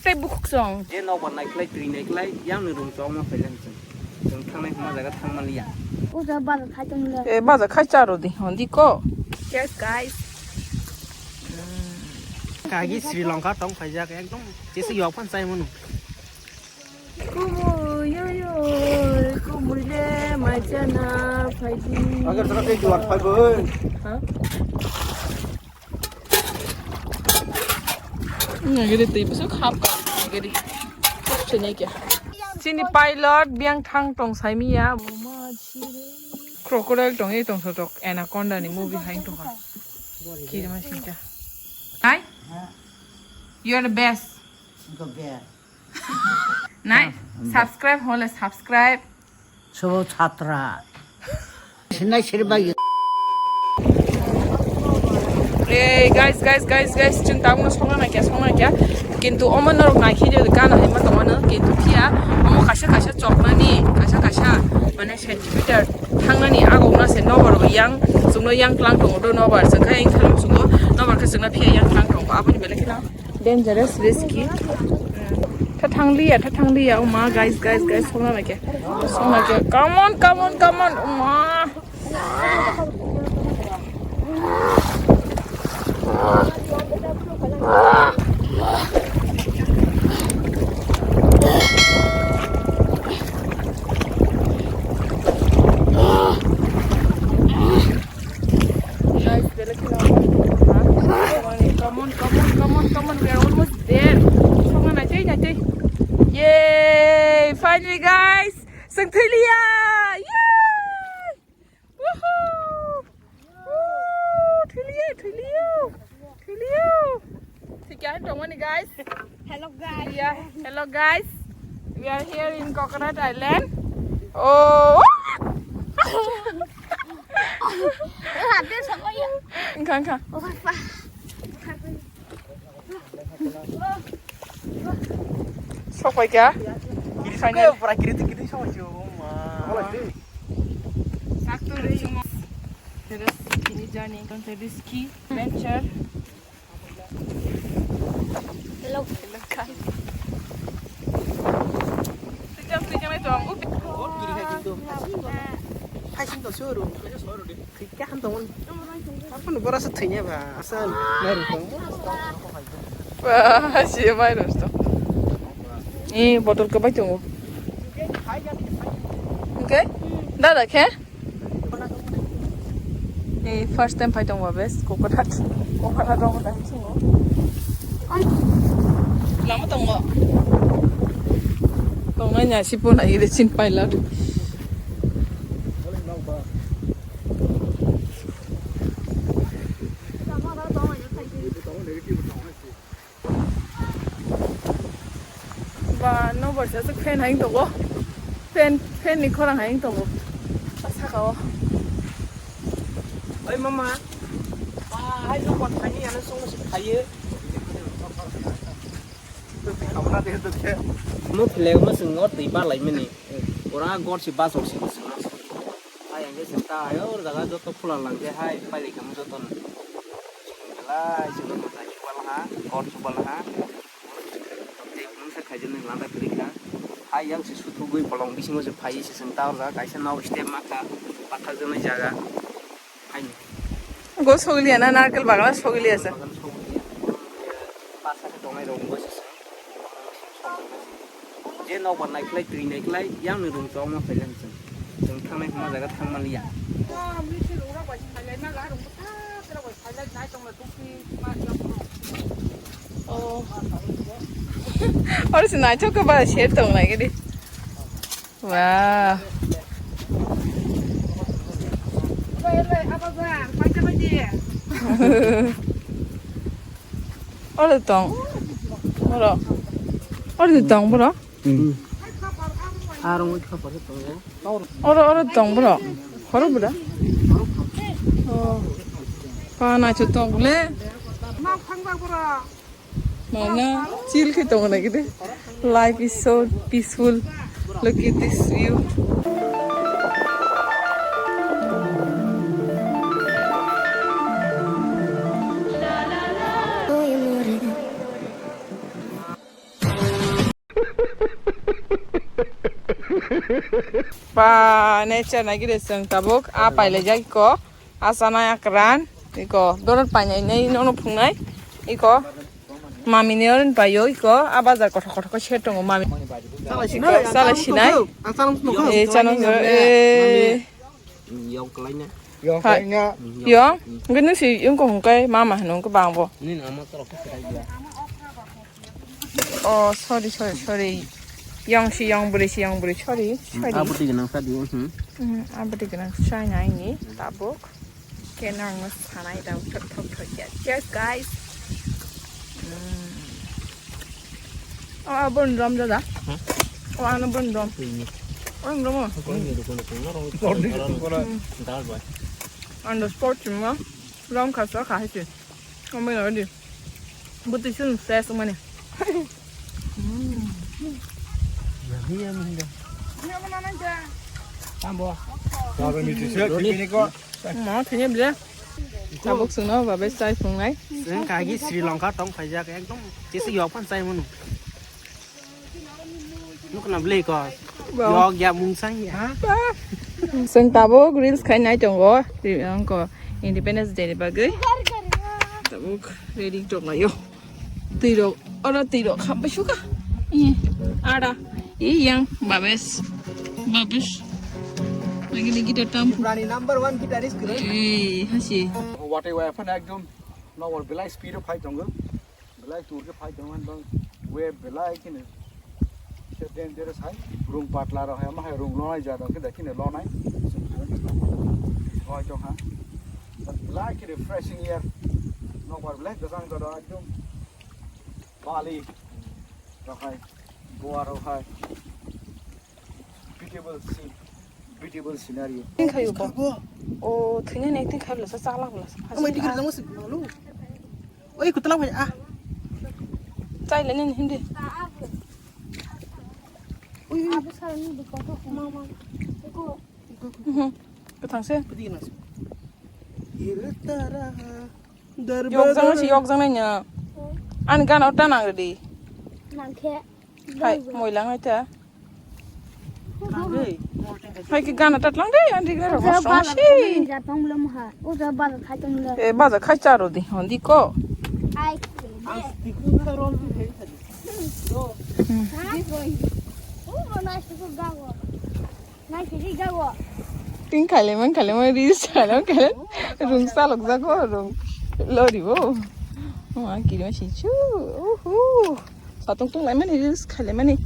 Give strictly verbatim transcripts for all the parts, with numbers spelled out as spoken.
Tei bukhuk song. Je nokbar naiklai, twi naiklai, yang ni room chong ma phailai chwng. Chwng thangnai hwnma jaga thang manliya. O jaga bazar khai tong le. Eh, bazar khai cha rw di, hondi ko. Cheers, guys. Kagi Sri Lanka tong phaijak, ekdom jesa yok phan chai mano. Kumu, yo, yo, kumu le, mai chana, phai di. Agar sana tei jual phai bo. Ha? Nagari tei besok hap ka, nagari. Sini kya? Sini pilot biang thang tong sai miya. Crocodile tong e tong sotok, anaconda ni movie hai tong ha. Kiri ma sinta. Hai? You are the best. Nai, subscribe hole subscribe. Sobo chatra. Sinai sirbai. Hey guys, guys, guys, guys, chwng tabukno songna naikha, songna naikha. Kintu omo norok naikhe je gana hai ma tongmano, kintu phiya omo kaisa kaisa choknani, kaisa kaisa mane centimeter thangnani agokna se nobar bo yang, chwngno yang tlang tongo do nobar, chwngkha yang thalang chwngo, nobar khe chwngno phiya yang tlang tongo, aboni belai kheno. Dangerous, risky. Tha thangliya, tha thangliya. Oh ma, guys, guys, guys, songna naikhe. Songna naikhe. Come on, come on, come on. Oh ma. Guys, belai kheno. Come on, come on, come on, come on. We are almost there. Songna naitwi, naitwi. Yay! Finally, guys! Chwng thwiliya! Yay! Woohoo! Woo! Thwiliya, thwiliya! Thwiliya! Thwikya tongmani, guys? Hello, guys. Yeah, hello, guys. We are here in Coconut Island. Oh! Engkha, engkha. Sok pai kha? Final. Pura kiri kiri sok pai kha, oh ma. Sak tu ri. Terus ini journey, kan, risky, adventure. Hello. Hello, guys. Sejam, sejam itu, Om. Up. Phaisin to soro. Khe ham tong. Aphano bora se thwini ba. Asa nai ri tong. Ba, si mai ro to. Eh, botol ka bai tongo. Okay? Dada khe? Eh, first time phai tongba bes, coconut. Coconut rong ta hinsungo. Lama tongo. Tongnai nya sipo na ire chin pilot. Ba, no borsa se fan hai tongo. Fan, fan ni khorang hai tongo. Ba, saka o. Oi, mama. Ba, hai no kon thani ano songo se khaye. Mo philek mo sing ngot twi ba lai mani. Ora got si ba sok si. Hai ang khe chwng ta hai o jaga joto khula lang khe hai pailai kha mo joto no. Belai chwng no mwtai chubal ha, kor chubal ha. Tei mungsa khaijani landa kwrwi kha. Hai yang se suthugwi bolong bisingo se phai se chwng ta o jaga kaisa nao step ma kha pathak jaknai jaga. Haini. Go sogli ana narkel bagla sogli asa. Bagan sogli. Pasa khe tongnai rok bo se chwng. Je nokbar naiklai, twi naiklai, yang ni room chong ma phailai chwng. Chwng thangnai hwnma jaga thang manliya. Oh. Oro se naithok khe ba sher tong lai gidi. Wow. Oro tong. Oro. Oro tong bro. Hmm. Aro mo kha pare to. Oro, oro tong bro. Horo bro. Oh. Pa na chu tong le. Mana chill khe tong na gidi. Life is so peaceful. Look at this view. Ba, nature nai gire chwng tabuk. A pailai jak iko. A chanai akran. Iko, donut painai nai nono phungnai. Iko. Mami ni orin paio iko. A bazar kothok kothok se tongo mami. Iko, chala sinai. E, chano, e. Yong kwlaina. Yong kwlaina. Yong? Hwnkhe nung si yong kong hwnkhe mama hwnwi hwnkhe bang bo. Nini ama torok khe kwthai dia. Oh, sorry, sorry, sorry. Yong si yong bwrwi si yong bwrwi, sorry, sorry. Abwtwi gwnang sa di, hmm. Hmm, abwtwi gwnang sa nai ni tabuk. Khe nang no sanai da thok thok thok ya. Cheers, guys. Hmm. Oh, abon rom da da. Hmm? Oh, ano bon rom. Hmm. Oh, rom. Ko ni ro ko ni ro. Ko ni ro ko ni. Hmm. Dal bai. On the spot, chuma. Rom kha sa kha hai se. Ko me ro di. Buti sun fresh mane. Hmm. Ya, ya, munda. Tambo. Tambo mi ti se, kini ko. Ma, thini bile. Tabuk sungno babe chai phungnai. Seng kagi Sri Lanka tong phaijak ekdom tesi yok phan chai manu. Nukna bile ko. Yok ya mung sang ya. Seng tabuk reels khai nai tongo. Angko Independence Day ni bagwi. Tabuk ready tonglai yo. Twi rok, oro twi rok khambai suka. Ih, ada. Ih, yang babes. Babes. Lagi lagi datang. Berani number one guitarist keren. Eh, hasi. Wate wa phone ekdom nowar belai speed o phai tongo. Belai tur ke phai tongo bang we belai kini. Se dangerous hai. Rung patla ro hai ma hai rung lonai ja dong ke da kini lonai. Hoi tong ha. Belai kini refreshing air. Nowar belai dasang da ekdom. Bali, rohai, Goa rohai. Beautiful scene, beautiful scenario. Tin khayu bo. O, thwina ne tin khayu lasa chala lasa. Amai ticket lama se malu. Oi, kutla mai ah. Chai le nin hindi. Oi, oi. Abu sar ni duka to mama. Iko. Mhm. Kathang se. Pati nas. Ira tara. Yok jang si yok jang nanya. Ani gana ta nang ready. Nang khe. Hai, moi lang ai ta. Hai ki gana tat lang de, ani gana ro. Uja mas baza si. Khaitum le moha. Uja baza khaitum le. E baza khai charo di, hondi ko. Ai. Ang stick ko rom di hai. Hmm. Ha? Di boy. Oh, nice to go. Tin khaile man khaile man reels khaile man khaile rung salok jago rung lori bo. Ma kiri ma sichu. Uhu. Satung tung lai mani reels khaile mani.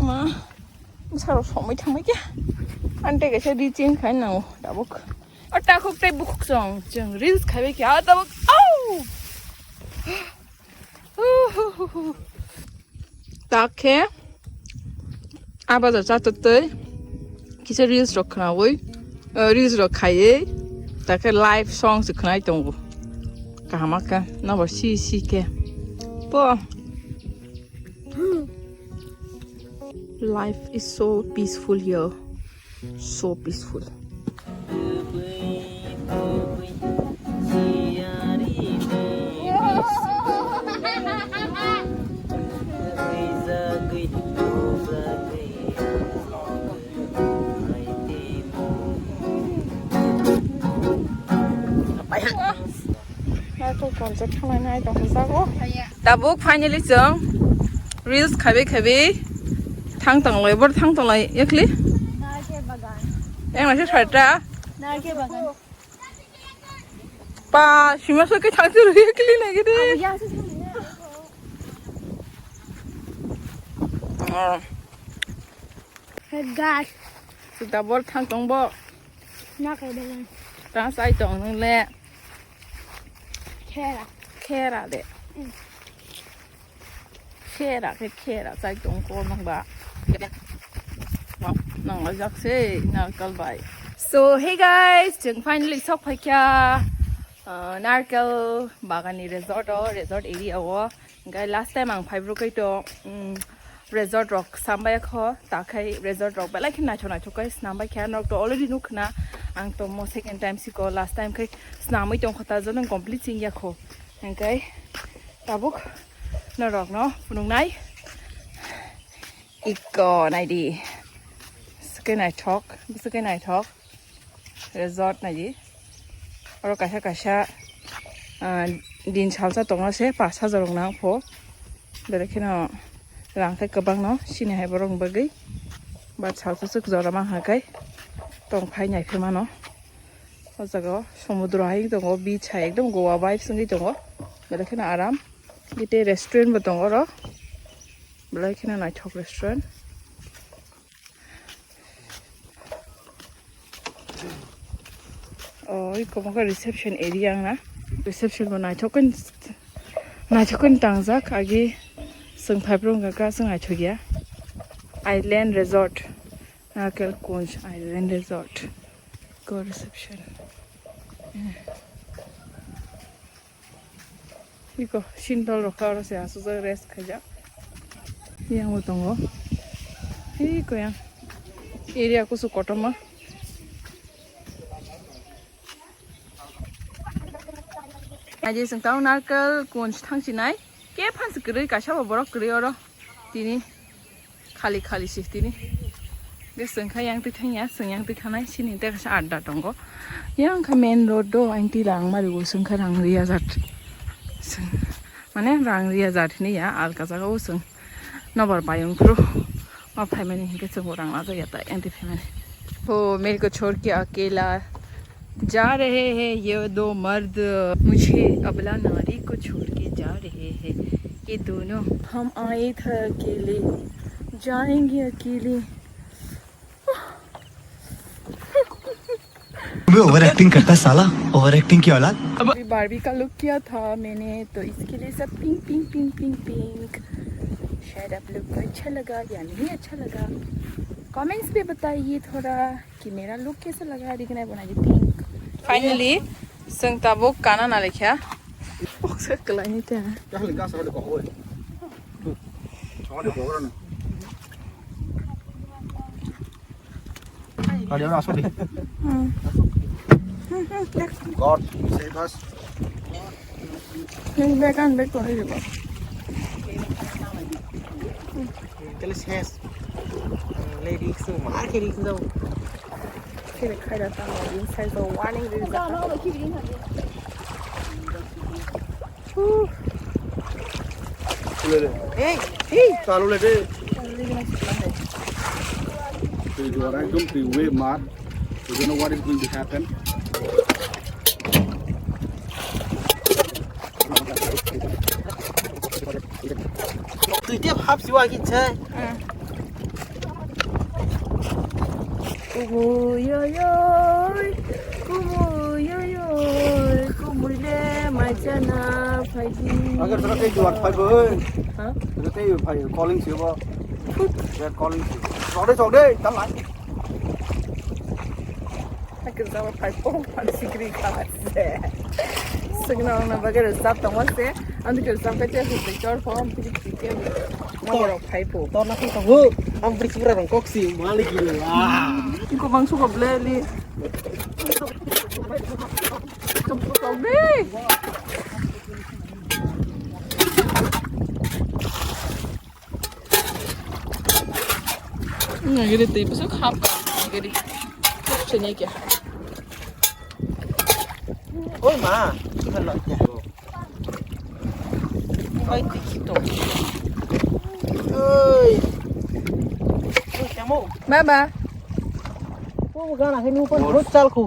Ma. Saro somoi thangmai kya. Ante kaisa reaching khai nango tabuk. O takhuk tei bukhuk song. Chwng reels khaibai kya tabuk. Au. Uhuhuhu. Tak khe a bajar chatwi tei kisa reels rok khwnawi, eh, reels rok khaiwi, tak khe live song se khwnai tongo. Kaham khe nobar si si khe. Po. Life is so peaceful here. So peaceful. Tabuk finally chwng reels khaibai khaibai thang tong lai, bor thang tong lai yakli. Narke bagan. Yang nasi sarta. Narke bagan. Pa, sima so ke thang turu yakli na gidi. Abu ya se. Oh. Gas. Suta bor thang tong bo. Na kai bagan. Tang sai tong nung le. Khera. Khera de. Mm. Khera khe khera chai tong ko nang ba. Nang la jak se narkal bai. So hey guys, chwng finally sok phai kha, uh, narkal bagan ni resort o, resort area o. Hingke last time ang phai bwrwi to, um, resort rok sambai kho, ta khai resort rok belai khe naithok naithok khe snam bai kha, norok to already nukha na, ang to mo second time siko last time khai snamwi tongkha ta jono complete chingya kho, hingke tabuk norok no phunuknai. Iko naidi. Bwswk khe naithok, bwswk khe naithok. Resort naidi. Oro kaisa kaisa, ah, din salsa tongo se pash hajar rok nang pho. Belai kheno rang khe kwbangno sini hai borok ni bagwi. But salsa swk jora man hai khai tong phai nai phi mano. O jaga o somudro hai tongo, beach hai ekdom Goa vibes wngwi tongo. Belai kheno aram. Gite restaurant bo tongo oro. Belai kheno naithok restaurant. O, iko mokhe reception area wngna. Reception bo naithok khe, naithok khe tangjak. Agi chwng phaibrwk wngkha khe chwng naithok ya. Island Resort, Narkel Kunj Island Resort. Iko reception. Iko sindol rok kha oro se aswk jak rest khaijak. Yang bo tongo. Iko yang. Area kusu kotorma. Aje sing tau Narkel Kunj thang sinai. Ke phan se kwrwi kaisa bo borok kwrwi oro. Tini. Khali khali si tini. Ge chwng kha yang twi thang ya, chwng yang twi thanai sini tei kaisa adda tongo. Yang kha main road do, ang twi lang mari bo chwng kha rang ri ya jat. Chwng, mane rang ri ya jat hini ya, alka jaga o chwng nobar bayung phuru. Ma phaimani hinkhe chwng bo rang la jak ya ta, yang twi phaimani. O mere ko chhod ke akela जा रहे हैं ये दो मर्द, मुझे अबला नारी को छोड़ के जा रहे हैं ये दोनों। हम आए थे अकेले, जाएंगे अकेले। भी ओवर एक्टिंग करता है साला, ओवर एक्टिंग की औलाद। अभी बारबी का लुक किया था मैंने, तो इसके लिए सब pink pink pink pink pink. शायद आप लोग को अच्छा लगा या नहीं अच्छा लगा, कमेंट्स पे बताइए थोड़ा। Camera look kaisa laga, adi khe nai bo nai di pink. Finally, chwng tabuk kana na lekha. Boksa kwlai ni ta. Kali oro aswk di. God save us. Nung bag an bag kori riba. Kali ses. Lady su mar kiri su. Kiri khaira tamo inside the warning rijak. Hey, hey. Kalu le de. Twi duar ekdom twi wave mar. We don't know what is going to happen. Twi tep hap siwa ki chai. Kumu yoyoi, kumu yoyoi, kumui le maijana phaidi. Agar sana tei duar phai bo. Ha? Sana tei phai calling siwa. Thut. They are calling siwa. Chok de, chok de, tam lai. Hakhe jabo phai po, phai sikri kha se. Sikna ongna bagwi rwchap tongo se. Ang dikhe rwchap khe se, se chor pho, ang dikhe khe borok phai po. Torna khe tongo. Ang bwrwi sibra rong kok si, malik gini. Ah. Iko bang suko ble li. Tok tok ni. Nagari tei bwswk hap ka nagari. Kok se nai kya. Oi ma, kita lo kya. Oi tiki to. Oi. Oi kamu. Baba. Ko gana hinu kon rot chal ko.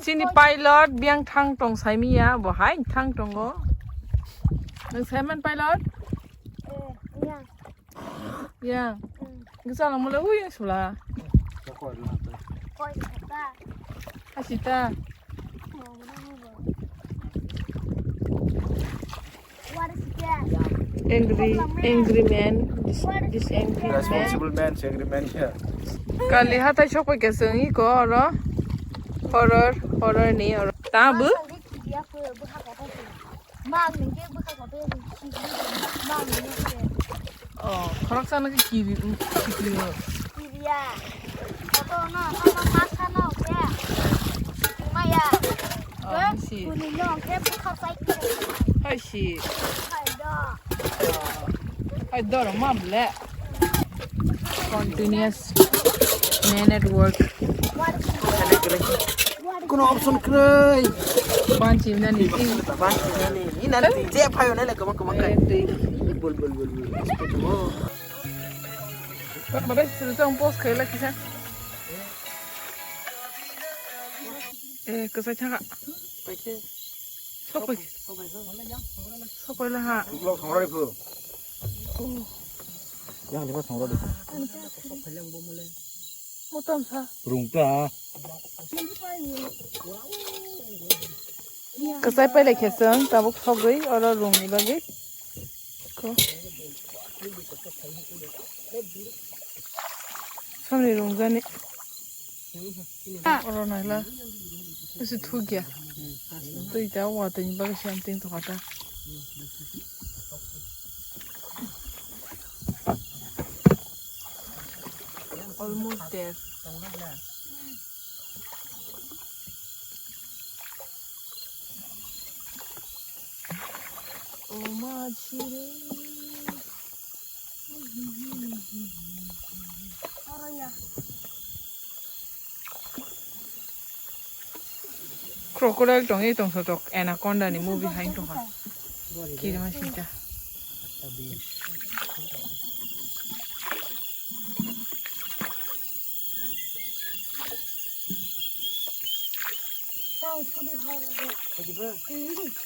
Chini pilot biang thang tong saimiya, bo hai thang tongo. Nang saiman pilot? Yang. Yang. Gisa lang mula huyang sula. Asita. Angry, angry man. This, this angry man. Responsible man, angry man here. Kali hatai sokoi keseng iko oro. Horror, horror ni oro. Tabu? Mang nung ke bwkha kotor nung kiri, mang nung ke. Oh, khoroksa nung ke kiri, kiri o. Kiri ya. Kotor no, no, no, masa no ke. Maya. Oh, ke, si. Kuni no ke bwkha sai ke. Hai si. Hai do. Hai do, ma ble. Continuous man at work. Kono option kwrwi. Banchi nani. Banchi nani. Ina ni je phayo nai le kama kama kai. Bol bol bol bol. Babai suru tong post khaila kisa. Eh, kwchai thaka. Sok pai. Sok pai. Sok pai la ha. Yang ni ba songrok di. Motom sa. Rungta. Kwchai pai lai khe chwng tabuk sogwi oro rungni bagwi. Ko. Samni rungjani. Oro naila. Bisi thugya. Twi ta watwi ni bagwi se amtwing tongkha ta. Almost there. O ma chire. Crocodile tongwi tongthotok, Anaconda ni movie hai tongkha. Kirima sita.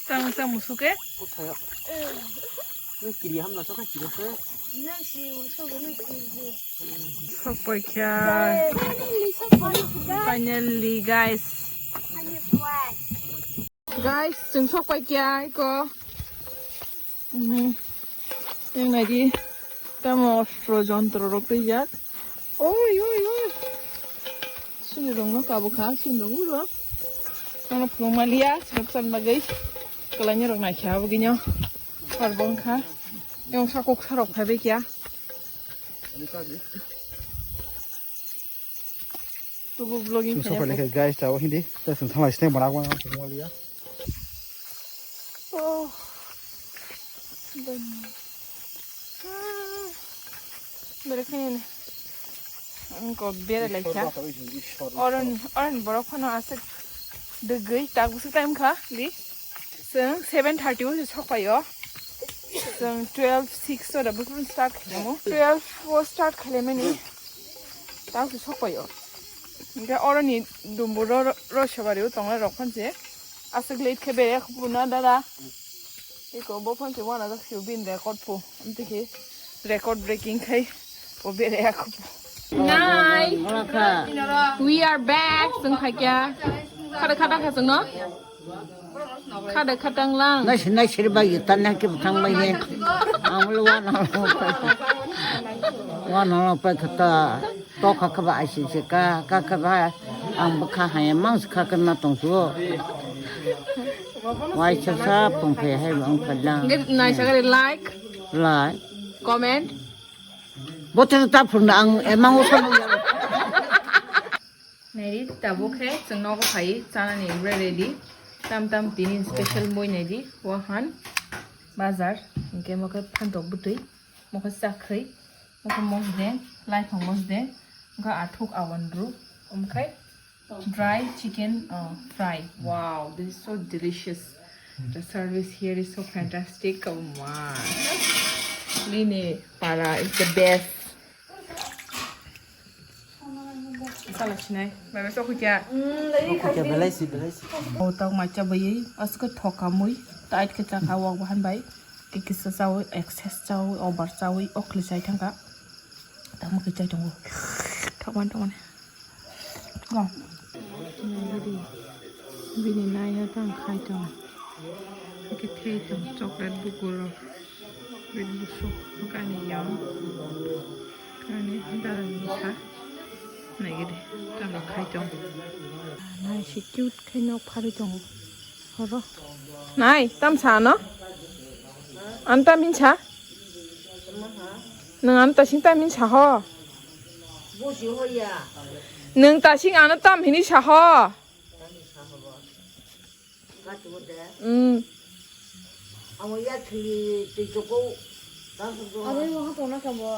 Tang sa musuke? Kiri hamla soka kiri se. Sok pai kha. Finally, guys. Guys, chwng sok pai kha eko. Mhm. Yang nai di. Tamo ostro jontro rok twi jak. Oi, oi, oi. Suni rong no kabo kha, suni rong uro. Ano phulung malia, sinok san bagwi. Kalanya rok nai kha bagwi no. Harbong kha. Yang sakok sarok phai bai kya. Tubu vlogging. Chwng sok pai kha, guys, tabo hindi. Ta chwng thalai sini manak manak phulung malia. Oh. Bani. Ah. Bere khaini. Ang ko bere lai kha. Oron, oron borok phano aswk degwi tak busu time kha li. Chwng seven thirty o sok pai o. Chwng twelve six o da busu start khlamo. Twelve o start khlamani. Tak busu sok pai o. Hingke oroni dumbu ro, ro, ro sobari o tongnai rok phano se. Aswk late khe bere khupu na dada. Eko bo phone se wana jak sio bin record po. Amtwi khe record breaking khai po bere aku po. Nai. We are back. Chwng phaikya. Khada khada kha chwng no. Khada khatang lang. Nai se nai se ba yita nang ke thang bai he. Ang lo wana lo pai. Wana lo pai khata. To kha kha ba aisi se ka ka kha ba. Ang bwkha haya mang se kha kha na tong su. Waisa sa pung phai hai bang phadang. Nge nai sa gari like. Like. Comment. Bote ta phurna ang emang o sa. Nai ri tabuk khe chwng nogo phai chanani bre ready. Tam tam tini special moi nai ri wahan bazar. Hingke mo khe phantok bwtwi. Mo khe chakhwi. Mo khe mosdeng. Lai thong mosdeng. Mo khe athuk awan ru. Om khai. Dry chicken, uh, fry. Wow, this is so delicious. The service here is so fantastic. Oh my. Lini para is the best. Sala sinai. Bai bai sok kya. Sok kya belai si, belai si. O tak macha bai. Asko thoka mui. Tait ke chakha wak bahan bai. Ke kisa chawi, excess chawi, over chawi, okli chai thangka. Tamo ke chai tongo. Thokman thokman. Go. Nai gidi. Bini nai ya tang khai tong. Ke thei tong chocolate buku ro. Bini busu kani yong. Kani dara ni sa. Nai gidi. Tang khai tong. Nai si cute khai nok phari tongo. Horo. Nai, tam sa no? Ano tam hinsa? Nwng ano tasing tam hinsa ho? Nwng tasing ano tam hini sa ho? Mm.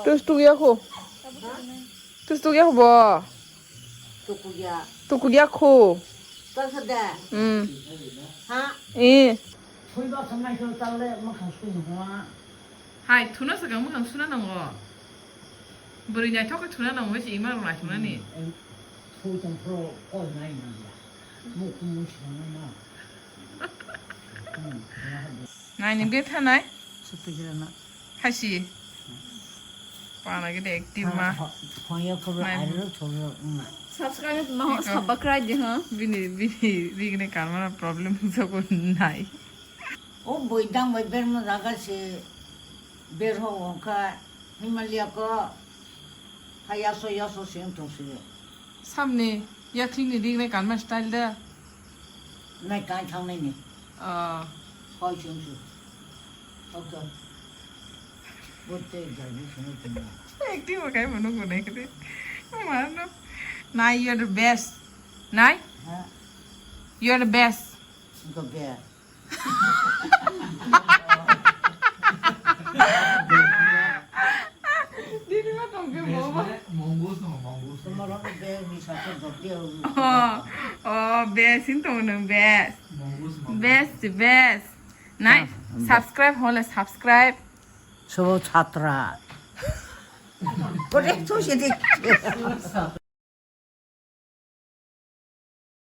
Tus tuk ya ko. Tus tu ya bo. Tukugya. Tukugya khu. Tasada. Hmm. Ha? Eh. Phuiba sangai ko tale makhang sui no. Hai, thuna sakang makhang suna nango. Bwrwi naithok khe thuna nango, se ima rok naithoknani. Em, phu tong phro kol nai nang ya. Mu kumu si nang na. Hmm, ya. Nai ni betha nai. Sutu jira na. Hasi. Pana gede active ma. Phone ya khobor. Nai. Airo thobor ma. Subscribe no sabakrai de ha. Bini, bini, bini karma problem sabo nai. O boi dang bai berma jaga se ber ho wngkha Himalaya ko ha yaso yaso se wng tong se. Samni yathing ni ring nai kanma style da. Nai kan thang nai ni. Ah. Hoi chung chu. Okay. Bote jai ni sunu tong. Acting mo kai mo nung nai kete. Mano. Nai, you're the best. Nai? Ha? You're the best. Go be. Didi ma tong ke mo ba. Mongoose no, mongoose. Tomorrow be ni sa to go be. Oh, oh, best in tong no best. Mongoose, mongoose. Best, best. Nai, ah, subscribe hole subscribe. Sobo chatra. Kore to se de.